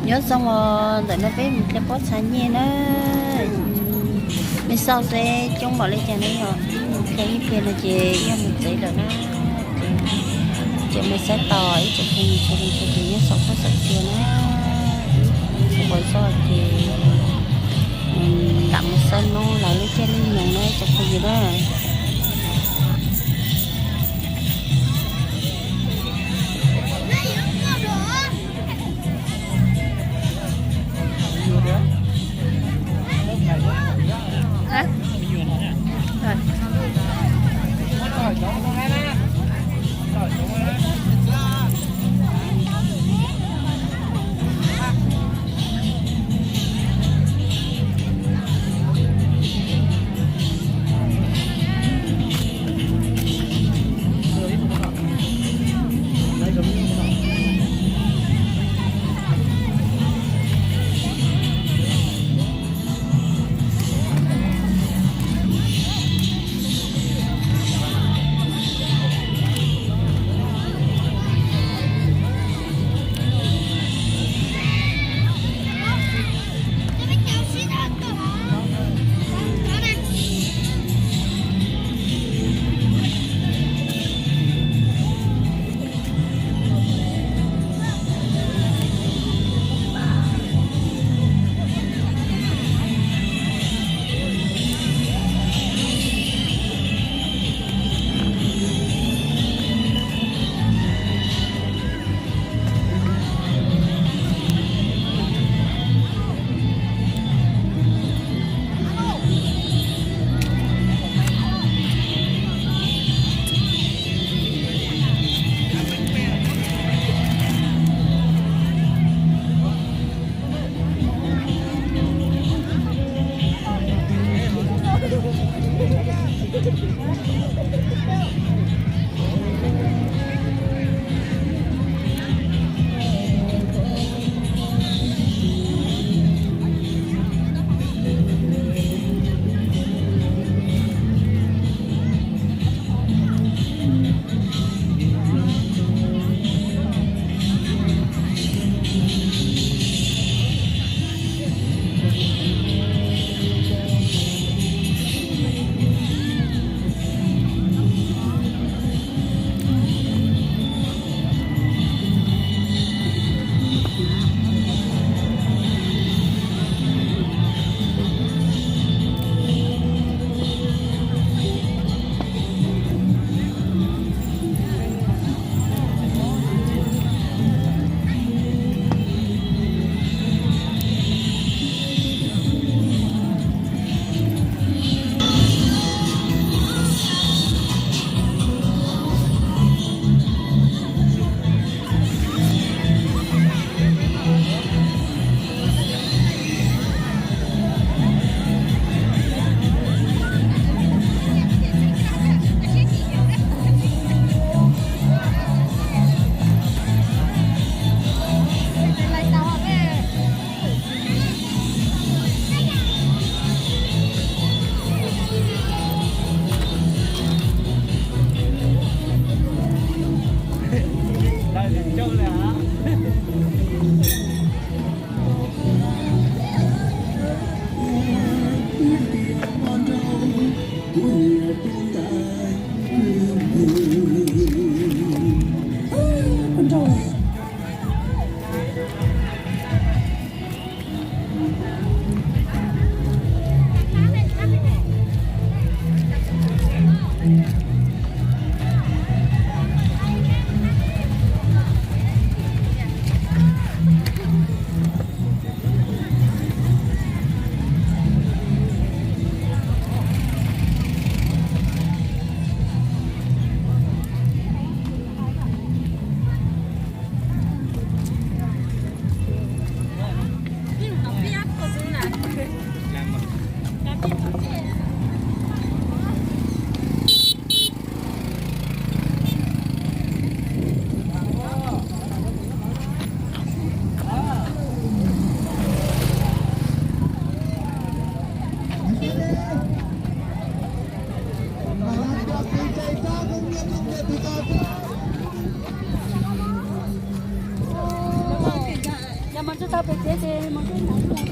Nyob zoo os, ntawm no peb mus dhia pob txha nyiaj na. Me xauj seb coob npaum li cas na yom. Dhia ib pliag no ces yog mus tsev lawm na. Ces mus saib tos ib tsoom phooj ywg txhua leej txhua tus nyob saum huab saum cua na. Ua tsaug ces lam mus saib hnub lawv lub caij lub nyoog na ib tsoom phooj ywg na. Pem tsev ces mus tej ntawd.